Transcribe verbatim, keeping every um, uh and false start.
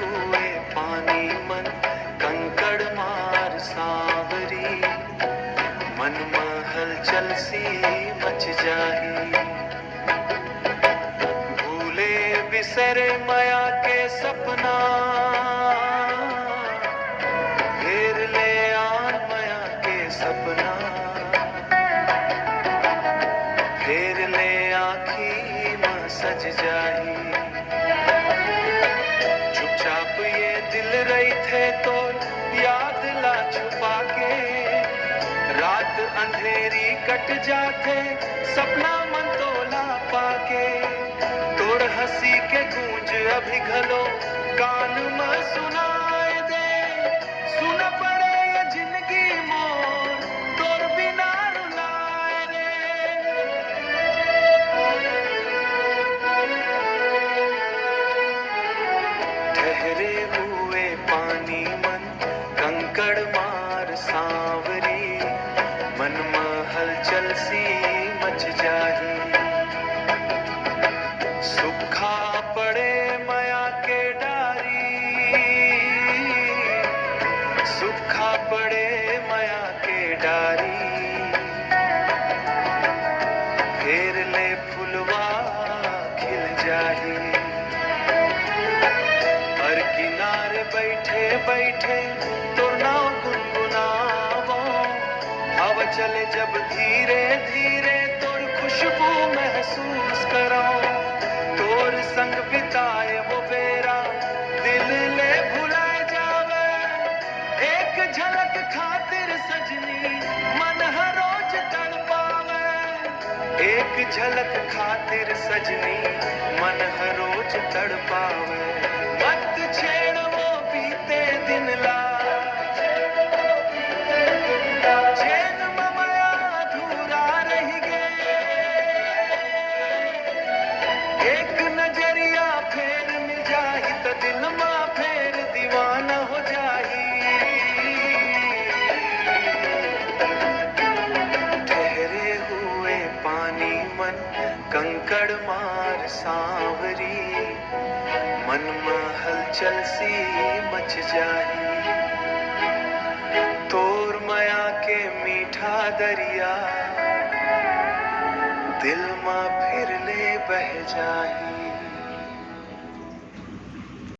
हुए पानी मन कंकड़ मार सांवरी, मन म हलचल सी मच जाही। भूले बिसरे मया के सपना, फेर ले आन मया के सपना, फेर ले आँखी म सज जाही। चुपचाप ये दिल रहिथे तोर याद ला छुपा के, रात अंधेरी कट जाथे सपना मन तोला पाके। तोर हंसी के गूंज अभी घलो कान म सुनाए दे। सुन पड़े ये जिंदगी मोर, तोर बिना रुलाए रे। ठहरे हुए पानी मन कंकड़ मार सांवरी, मन म हलचल सी मच जाही। सुखा पड़े मया के डारी, सुखा पड़े मया के डारी, फेर ले फुलवा खिल जाही। हर किनारे बैठे बैठे तोर नाव गुनगुनावो। हवा चले जब धीरे धीरे तोर खुशबू महसूस करो। तोर संग बिताए वो बेरा दिल ले भुलाए जावे। एक झलक खातिर सजनी मन हर रोज तड़पावे। एक झलक खातिर सजनी मन हर रोज तड़पावे। मत छेड़ वो बीते दिन ला, जेन म मया अधूरा रहि गे। एक नजरिया फेर मिल जाही त दिल मा फेर दीवाना हो जाही। ठहरे हुए पानी मन कंकड़ मार सांवरी, मन म हलचल सी मच जाही। तोर मया के मीठा दरिया दिल म फिर ले बह जाही।